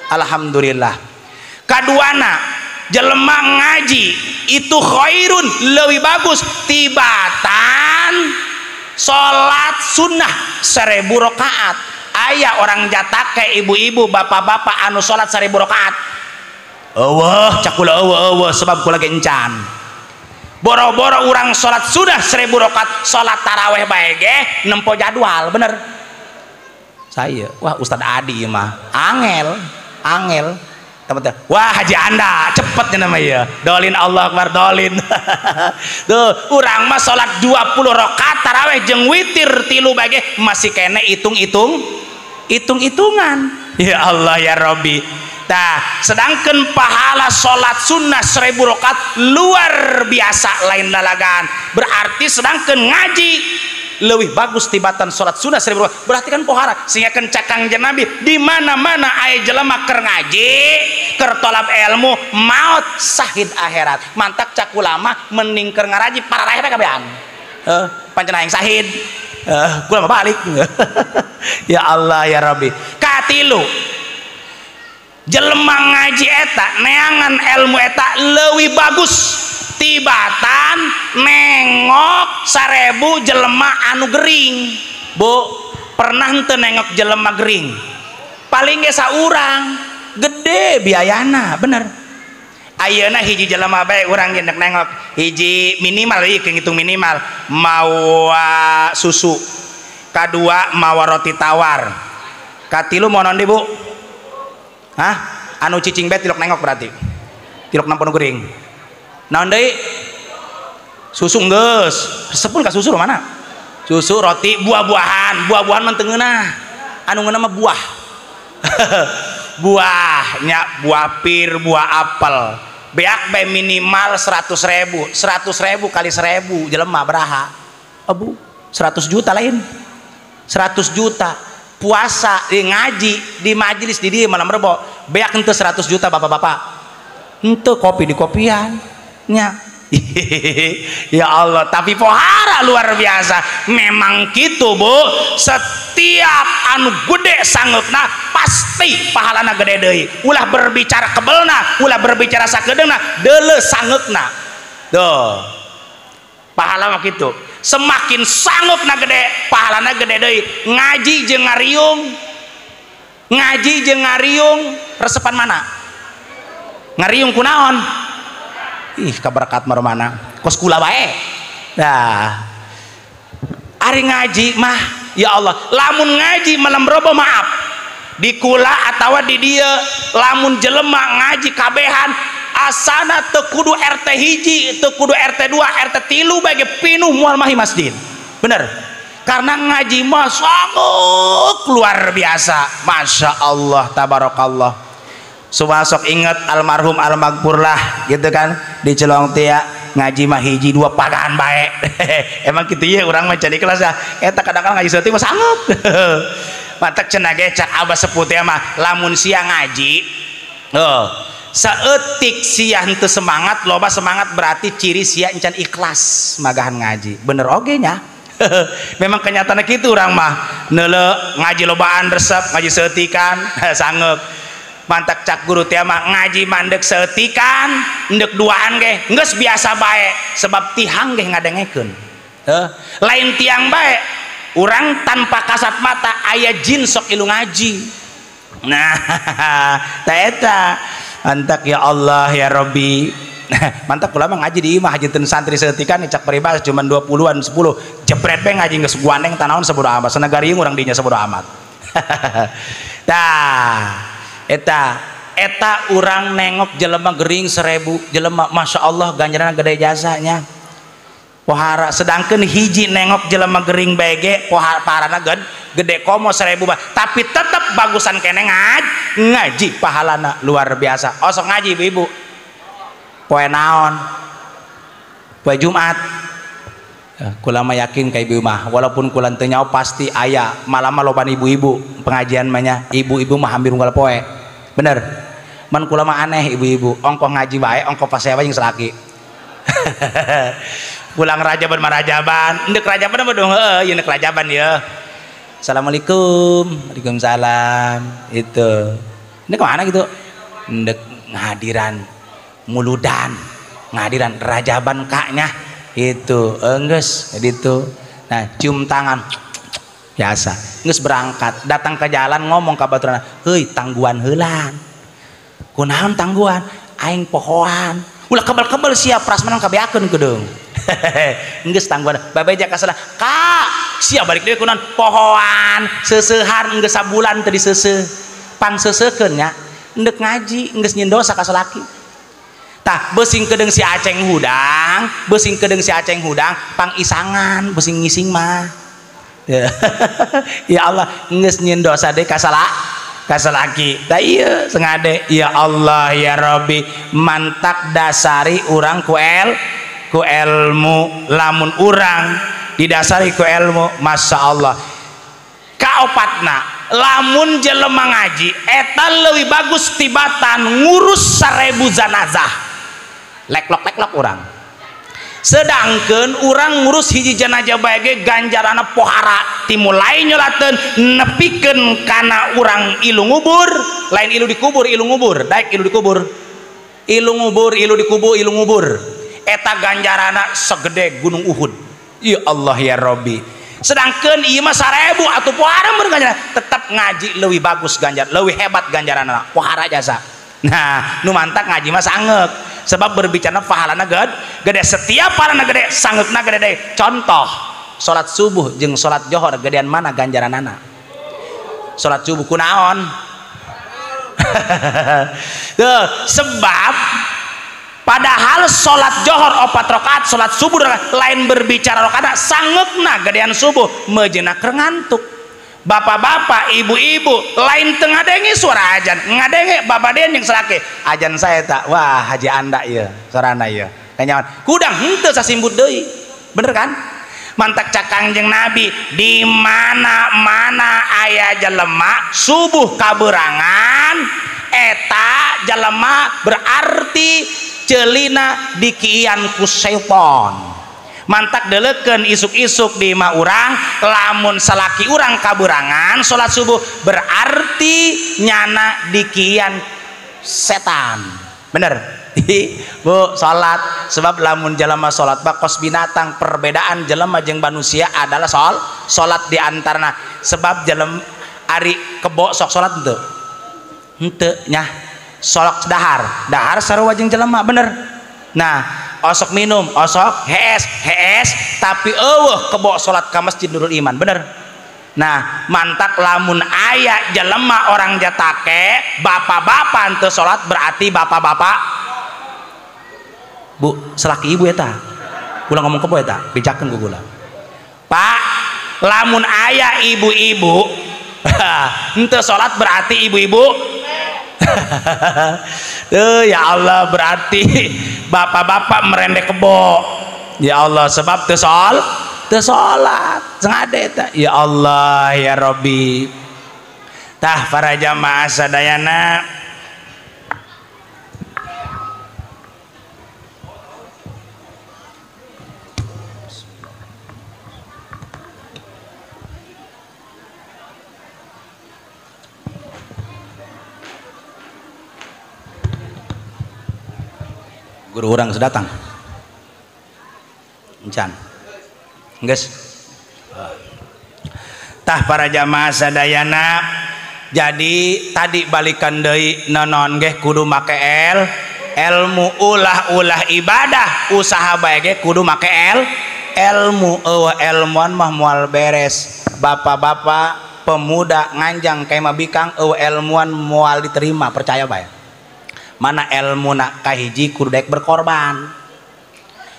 B: Alhamdulillah. Kaduana jelema ngaji itu khairun leuwih bagus tibatan salat sunnah 1000 rakaat. Aya orang jatake ibu-ibu bapak-bapak anu salat 1000 rakaat. Eueuh cak kula eueuh sebab kula ge encan. Boro-boro urang salat sudah 1000 rakaat, salat taraweh bae ge nempo jadwal bener. Saya wah Ustad Adi mah angel angel teman-teman. Wah haji anda cepetnya namanya dolin Allah akbar dolin. Tuh urang mah salat 20 rakaat taraweh jeung witir 3 bae masih kene hitung-hitung hitung-hitungan. Ya Allah ya Rabbi. Nah, sedangkan pahala salat sunnah 1000 rakaat luar biasa lain lalagan. Berarti sedangkan ngaji lebih bagus tibatan salat sunnah 1000 rakaat. Berarti kan pohara sehingga kencak Kangjeng Nabi di mana-mana aya jelema keur ngaji, keur tolab ilmu, maut sahid akhirat. Mantak cak ulama mending keur ngaraji pararaeh bae kabehan. Pancen aing sahid. Kula mah balik. Ya Allah ya Rabbi. Katilu jelema ngaji eta neangan ilmu eta leuwih bagus tibatan nengok 1000 jelema anu gering. Bu, pernah henteu nengok jelema gering? Paling ge saurang, gede biayana, bener.
A: Ayeuna hiji jelema bae urang ge nengok hiji minimal ieu ngitung minimal mawa susu, kadua mawa roti tawar, katilu mau naon deui Bu? Hah? Anu cicing bae tilok nengok berarti. Tilok nampun geuring. Naon deui? Susu geus. Resepun ka susu mana? Susu, roti, buah-buahan. Buah-buahan mah teu ngeunah. Anu ngeunah mah buah. Buahnya buah pir, buah apel. Beak bae minimal 100.000. 100.000 kali 1.000 jelema beraha? Abu, 100 juta lain. 100 juta. Puasa di ngaji di majelis di dieu malam rebo beak henteu 100 juta bapak-bapak. Henteu kopi di kopian nya. Ya Allah, tapi pohara luar biasa. Memang gitu Bu, setiap anu gede sangeukna pasti pahalana gede deui. Ulah berbicara kebelna, ulah berbicara sakedeungna, deuleu sangeukna. Tuh. Pahala mah kitu. Semakin sangeukna gede, pahalana gede deui. Ngaji jeung ngariung. Ngaji jeung ngariung resepan mana? Ngariung kunaon? Ih, kaberkat maromana. Kos kula bae. Nah. Ari ngaji mah ya Allah, lamun ngaji malam robo maaf. Di kula atawa di dieu, lamun jelema ngaji kabehan asana teu kudu RT hiji, teu kudu RT 2, RT 3 bae ge pinuh moal mahi masjid. Bener. Karena ngaji mah sanggup luar biasa. Masya Allah, tabarakallah. Sumasok inget almarhum almaghfurlah gitu kan di Celong tia ngaji mah hiji dua pagahan bae. Emang kitu ye urang mah jadi kelas ya. Eta kadang-kadang ngaji saeutik mah sanggup. Matak cenah ge cak abah sepuh teh mah lamun sia ngaji saeutik sia henteu semangat, loba semangat berarti ciri sia encan ikhlas magahan ngaji. Bener oge nya. Memang kenyataannya kitu urang mah neuleu ngaji lobaan resep, ngaji saeutikan sangeuk. Mantak cak guru teh mah ngaji mandek saeutikan, endek duaan ge geus biasa bae sebab tihang ge ngadengekeun. Lain tiang bae, urang tanpa kasat mata aya jin sok ilu ngaji. Nah, ta eta. Mantak ya Allah ya Rabbi. Mantak kula mah ngaji di imah hajeun santri saeutikan cak peribahasa cuman 20-an 10. Jebret bae ngaji geus guandeng tanaon sabodo amat. Sanagariung urang dinya sabodo amat. Tah, eta urang nengok jelema gering 1000 jelema Masya Allah ganjaran gede jasanya. Pohara sedangkan hiji nengok jelema gering bae ge pohara parana gede komo 1000 tapi tetep bagusan kene ngaji pahalana luar biasa. Osok ngaji ibu-ibu poe naon? Poe Jumat. Kula mah yakin ka ibu mah walaupun kula teu nyaho pasti aya malam mah loban ibu-ibu pengajian mah nya ibu-ibu mah hampir unggal poe. Bener. Man kula mah aneh ibu-ibu ongkoh ngaji bae ongkoh pasea jeung salaki. Pulang rajaban marajaban ndek rajaban apa dong heuh ieu ndek rajaban ye. Assalamualaikum. Waalaikumsalam. Itu. Ndek kemana gitu? Ndek ngadiran muludan, ngadiran rajaban kaknya itu. Enggeus gitu. Nah, cium tangan biasa. Geus berangkat, datang ke jalan ngomong ka baturana, "Heuy, tangguhan heulan." Kunaon tangguhan? Aing pohoan. Ulah kebel-kebel sia prasmanan kabeakeun kedeung. Geus tangguhan. Babeja ka salah, "Kak, sia balik deui kunaon? Pohoan, seuseuhan geus sabulan teu diseuseuh." Pangseusekeun nya, endek ngaji, geus nyieun dosa ka salaki. Tah, beusing kedeung si Aceng hudang, beusing kedeung si Aceng hudang, pangisangan, beusing ngising mah. Ya Allah, geus nyieun dosa deui ka salaki. Tah ieu sengade, ya Allah ya Rabbi, mantak dasari urang ku ilmu, lamun urang didasari ku ilmu, Masya Allah. Kaopatna, lamun jelema ngaji eta leuwih bagus tibatan ngurus 1000 zanazah. Leklok-leklok urang. Sedangkan urang ngurus hiji jenazah bae ge ganjarana pohara timulai nyolateun nepikeun kana urang ilu ngubur, lain ilu dikubur, ilu ngubur, daek ilu dikubur. Ilu ngubur, ilu dikubur, ilu ngubur. Eta ganjarana segede gunung Uhud. Ya Allah ya Rabbi. Sedangkan ieu mah 1000 atuh pohara mun ganjaran, tetep ngaji leuwih bagus ganjar, leuwih hebat ganjaranana, pohara jasa. Nah nu mantak ngaji mah sangeuk sebab berbicara pahalana gede, setiap pahalana gede sangeukna gede deui. Contoh salat subuh jeung salat johor gedean mana ganjaranana? Salat subuh kunaon? Tuh, sebab padahal salat johor 4 rakaat, salat subuh lain berbicara rakaat, sangeukna gedean subuh mejeuna keur ngantuk. Bapak-bapak, ibu-ibu lain teu ngadenge suara ajan, ngadenge babadean jeung salaki. Ajan saya tak, wah haji anda ieu, sorana ieu. Kanyawan, kudang henteu sasimbut deui. Bener kan? Mantak cak Kangjeng Nabi, di mana-mana aya jelema subuh kaberangan eta jelema berarti celina dikian ku setan. Mantak deleukeun isuk-isuk di imah urang, lamun salaki urang kaberangan salat subuh berarti nyana dikian setan. Bener? Bu, salat sebab lamun jelema salat bakos binatang, perbedaan jelema jeung manusia adalah salat di antarana. Sebab jelema ari kebo sok salat henteu? Henteu nya. Sok dahar, dahar sarua jeung jelema, bener. Nah, osok minum, osok hees, hees, tapi eueuh kebo salat ka Masjid Nurul Iman, bener. Nah, mantak lamun aya jelema orang jatake, bapak-bapak henteu salat berarti bapak-bapak bu, selaki ibu eta. Kula ngomong kebo eta, bejakeun ku kula. Pak, lamun aya ibu-ibu henteu salat berarti ibu-ibu tuh ya Allah, berarti bapak-bapak merendek kebo. Ya Allah, sebab teu salat sengade eta. Ya Allah ya Rabbi. Tah para jamaah sadayana, guru orang sedatang encan geus. Tah para jamaah sadayana, jadi tadi balikan deui nonon geh kudu make ilmu, ulah-ulah ibadah usaha bae ge kudu make ilmu. Eueuh ilmuan mah moal beres. Bapak-bapak pemuda nganjang kayak mabikang eueuh ilmuan moal diterima, percaya bae. Mana ilmu nak kahiji kudu daek berkorban.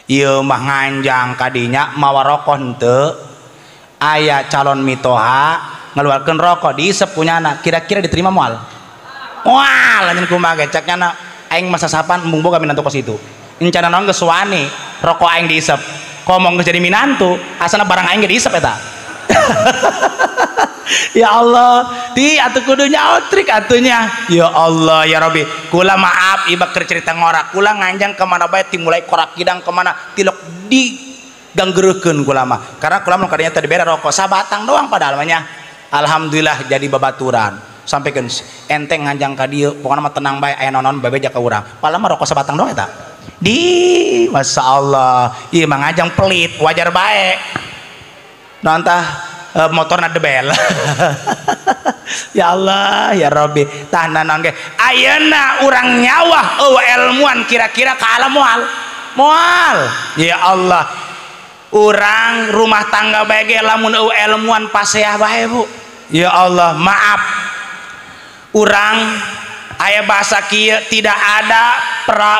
A: Ieu mah nganjang kadinya mawa rokok henteu, aya calon mitoha ngeluarkeun rokok diisep punyana, kira-kira diterima moal? Moal anjeun kumaha ge cek nyana aing masa sapan embung boga minantu kos itu. Encana naon geus wani rokok aing diisep, komo geus jadi minantu asana barang aing ge diisep eta. Ya Allah, di atuh kudu nyaotrik atunya. Ya Allah ya Rabbi, kula maaf iba keur cerita ngora, kula nganjang kemana bae timulai korak kidang kemana tilok di ganggereukeun kula mah. Karena kula mah kadinya tadi bere rokok sabatang doang padahal mah nya. Alhamdulillah jadi babaturan. Sampikeun enteng nganjang ka dieu, pokona mah tenang bae aya nonon babeja ka urang. Padahal mah rokok sabatang doang eta. Di masyaallah, ieu mah nganjang pelit, wajar bae. Naon tah motorna debel. Ya Allah ya Rabbi. Tah naon ge ayeuna urang nyawah eueuh ilmuan kira-kira ka alam moal? Moal. Ya Allah, urang rumah tangga bae ge lamun eueuh ilmuan paseah bae bu. Ya Allah, maaf urang aya bahasa kieu, tidak ada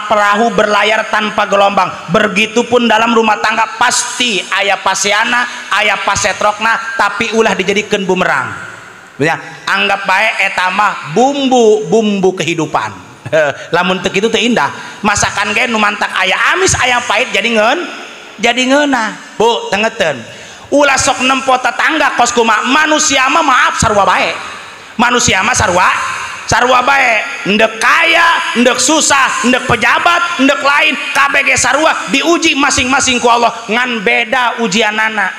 A: perahu berlayar tanpa gelombang. Begitupun dalam rumah tangga pasti aya paseana, aya pasetrokna, tapi ulah dijadikeun bumerang. Ya, anggap bae eta mah bumbu-bumbu kehidupan. Lamun teu kitu teu indah. Masakan ge nu mantak aya amis aya pahit jadi ngeun, jadi ngeunah. Bu, tengeteun. Ulah sok nempo tetangga kos kumaha, manusia mah maaf sarua bae. Manusia mah sarua bae, ndek kaya, ndek susah, ndek pejabat, ndek lain, KBG sarua diuji masing-masing ku Allah, ngan beda ujianana.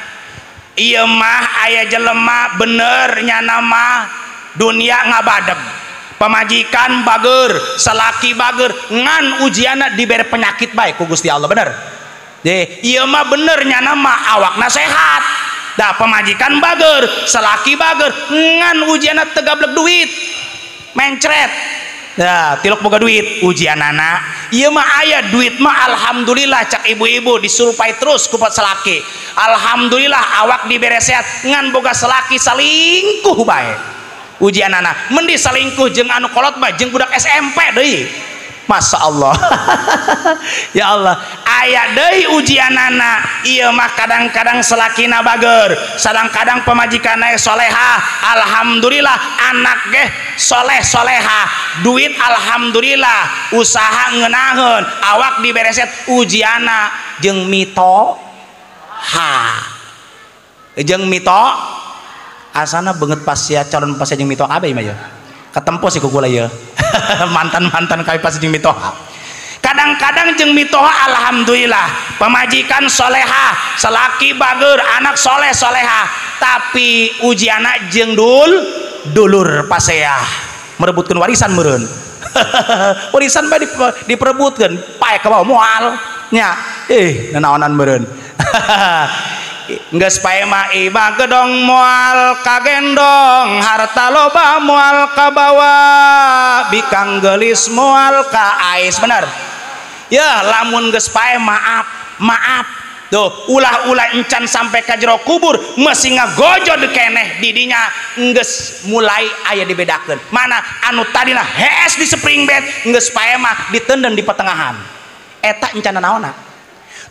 A: Ieu mah aya jelema bener nyana mah dunia ngabadeg, pamajikan bager, salaki bager, ngan ujianna dibere penyakit bae ku Gusti Allah, bener. Deh, ieu mah bener nyana mah awakna sehat, dah pamajikan bager, salaki bager, ngan ujianna teu gablek duit, mencret. Nah, tilok boga duit ujianana. Ieu mah aya duit mah alhamdulillah cak ibu-ibu disurpai terus ku salaki. Alhamdulillah awak dibere sehat ngan boga salaki salingkuh bae. Ujianana mendi salingkuh jeung anu kolot mah jeung budak SMP deui. Masya Allah. Ya Allah, aya deui ujianana. Ieu mah kadang-kadang salakina bager, kadang-kadang pamajikanna soleha, alhamdulillah anak ge soleh soleha, duit alhamdulillah, usaha ngeunaheun, awak dibereset ujiana jeung mitoha. Jeung mito asana beungeut pasia calon pasia jeung mitoha kabeh mah ya. Ketempo sih ku kula ieu. Mantan-mantan kami pasti jeung mitoha. Kadang-kadang jeung mitoha alhamdulillah, pemajikan soleha, selaki bager, anak soleh soleha, tapi ujiana jeung dulur paseah merebutkeun warisan meureun. Warisan bae diperebutkeun, pae ka bawah moal nya. Nanaonan meureun. Geus pae mah ibah gedong moal kagendong, harta loba moal kabawa, bikang geulis moal kaais. Bener ya, lamun geus pae maaf maaf tuh, ulah-ulah encan sampai ka jero kubur masih ngagojod keneh didinya geus mulai aya dibedakeun mana anu tadina hees di spring bed geus pae mah ditenden di pertengahan eta encan naonna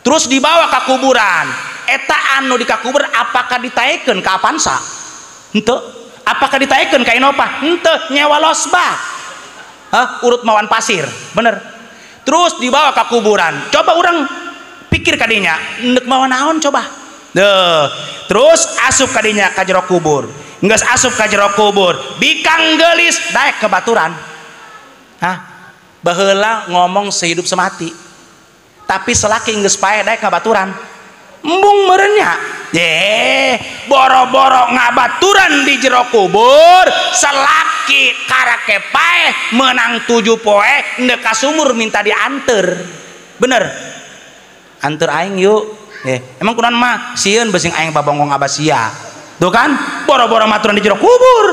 A: terus dibawa ka kuburan. Eta anu di kakubur apakah ditaekeun ka Avanza? Henteu. Apakah ditaekeun ka Innova? Henteu, nyewa losba. Hah, urut mawan pasir. Bener. Terus dibawa ka kuburan. Coba urang pikir kadinya, neuk mawa naon coba? Deuh. Terus asup kadinya ka jero kubur. Geus asup ka jero kubur, bikang geulis daek ke baturan. Hah? Baheula ngomong sehidup semati. Tapi selaki geus pae daek ka baturan. Embung merenya ye boro-boro ngabaturan di jero kubur selaki karake pae menang 7 poe ndek ka sumur minta dianter. Bener, anter aing yuk. Emang kunaon mah sieun besing aing babongkong abasia tuh kan boro-boro maturan di jero kubur.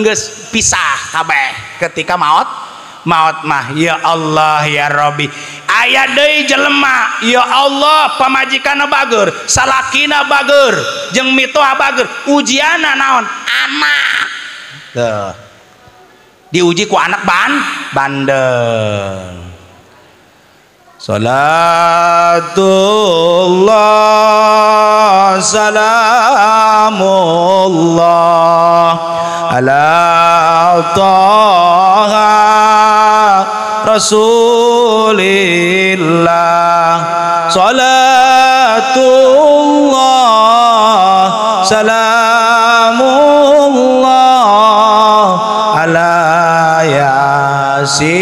A: Geus pisah kabeh ketika maot maot mah. Ya Allah ya Rabbi, aya deui jelema ya Allah pamajikanna bager, salakina bager, jeung mitoha bager, ujianna naon? Anak. Tuh. Diuji ku anak bandel. Salatullah salamullah ala Taha Rasulillah. Salatullah salamullah ala Yasin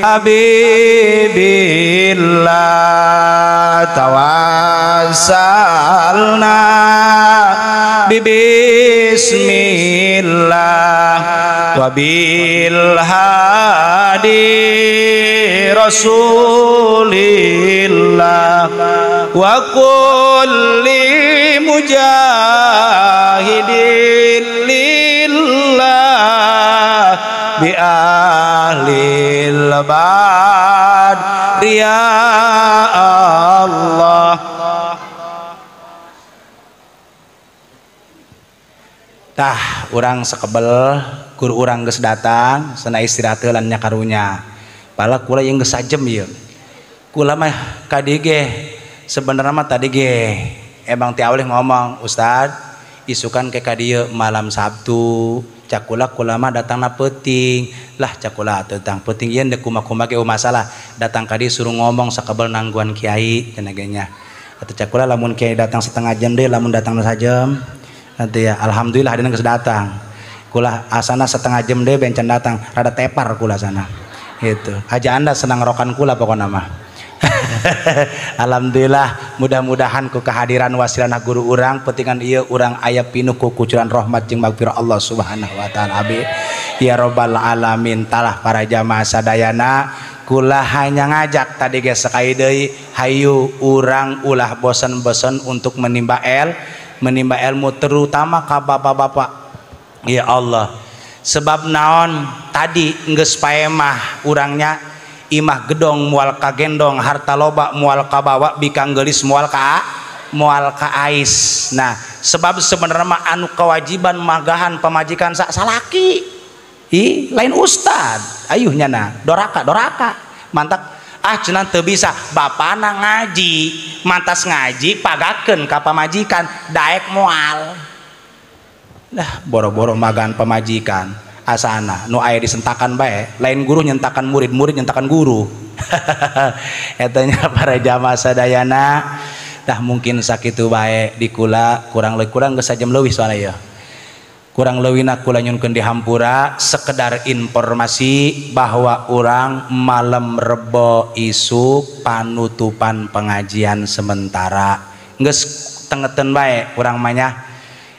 A: Habibillah. Tawassalna bibismillah wabil hadi Rasulillah wa kulli mujahidin lillah bi ahlil badri ya Allah. Tah urang sekebel guru urang geus datang sana istirahat heula nya karunya. Pala kula yang geus sajem ieu. Kula mah kadi ge sebenarnya mah tadi ge emang ti awaleh ngomong Ustad isukan ke kadieu malam Sabtu cakula kula mah datangna peuting lah cakula tentang peuting ieu deuk kumaha-kumaha ge masalah datang kadi suruh ngomong sakebel nangguan kiai cenah ge nya. Atau cakula lamun kiai datang setengah jam deui lamun datang sajam nanti ya alhamdulillah hadina geus datang. Kula asana setengah jam deui bencan datang rada tepar kula sana gitu. Aja anda senang rokan kula pokokna mah. Alhamdulillah mudah-mudahan ku kehadiran wasilana guru urang pentingan ieu urang aya pinuh ku kucuran rahmat jeung magfirah Allah Subhanahu wa taala. Abi ya robbal alamin. Talah para jamaah sadayana kula hanya ngajak tadi ge sekali deui hayu urang ulah bosen-bosen untuk menimba ilmu terutama ka bapak-bapak. Ya Allah,
B: Sebab naon tadi geus paemah urangnya imah gedong moal kagendong, harta loba moal kabawa, bikang geulis moal ka ais. Nah, sebab sebenarnya mah anu kewajiban magahan pamajikan sak salaki. Ih, lain ustad. Ayuh nyana, doraka. Mantak ah cenah teu bisa, bapana ngaji, mantas ngaji pagakeun ka pamajikan, daek moal. Lah boro-boro magan pamajikan asana nu aya disentakan bae, lain guru nyentakan murid, murid nyentakan guru. Eta nya para jamaah sadayana. Tah mungkin sakitu bae di kula, kurang leuwih kurang geus sajam leuwih soalnya ya. Kurang leuwihna kula nyunkeun dihampura sekedar informasi bahwa urang malam Rebo isuk panutupan pengajian sementara. Geus tengeten bae urang mah nya.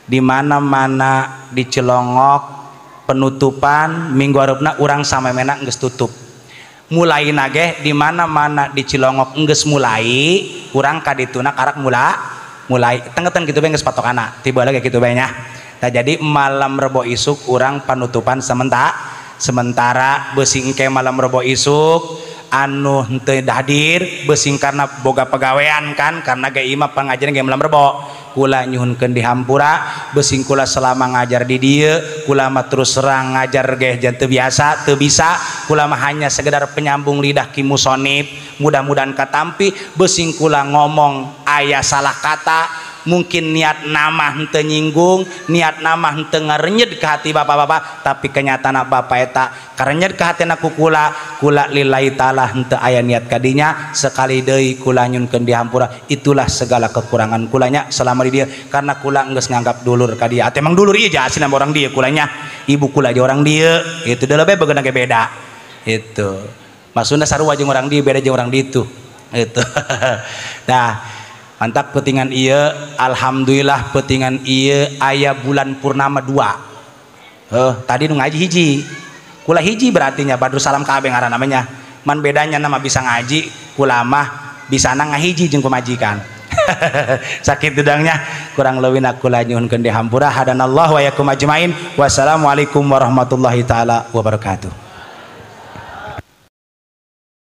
B: Di mana-mana di Cilongok penutupan minggu hareupna urang samemena geus tutup. Mulai nage di mana-mana di Cilongok geus mulai urang ka dituna karak mulai tengeten kitu bae geus patokana tiba lagi kitu bae nya. Nah, jadi malam Rebo isuk urang panutupan sementara beusi engke malam Rebo isuk anu henteu hadir beusi karena boga pegawean kan, karena ge imah pengajian ge malam Rebo. Kula nyuhunkeun dihampura beusi kula selama ngajar di dieu kula mah terus terang ngajar ge jangan teu biasa teu bisa, kula mah hanya sekedar penyambung lidah ki musonib, mudah-mudahan katampi beusi kula ngomong aya salah kata mungkin niat nama henteu nyinggung, niat nama henteu ngarenyed ke hati bapak-bapak, tapi kenyataan bapak eta karenyed ke hatina ku kula, kula lillahi taala henteu aya niat kadinya. Sekali deui kula nyunkeun dihampura, itulah segala kekurangan kulanya selama di dia, karena kula geus nganggap dulur ka dia. Atuh emang dulur ieu jaasin sama orang dia kulanya, ibu kula aja orang dia, itu deuleu bae begeuna ge beda. Itu maksudna sarua jeung orang dia beda jeung orang ditu. Itu. Nah, mantap petingan iya, alhamdulillah petingan iya aya bulan purnama 2. Tadi nu ngaji hiji, kula hiji berarti nya Badrus Salam kabeh ngaran namanya. Man bedanya nama bisa ngaji, kula mah bisa ngahiji jeung pemajikan. Sakit tudangnya kurang leuwihna kula nyuhunkeun dihampura. Hadanallahu wa yakum ajmain. Wassalamualaikum warahmatullahi taala wabarakatuh.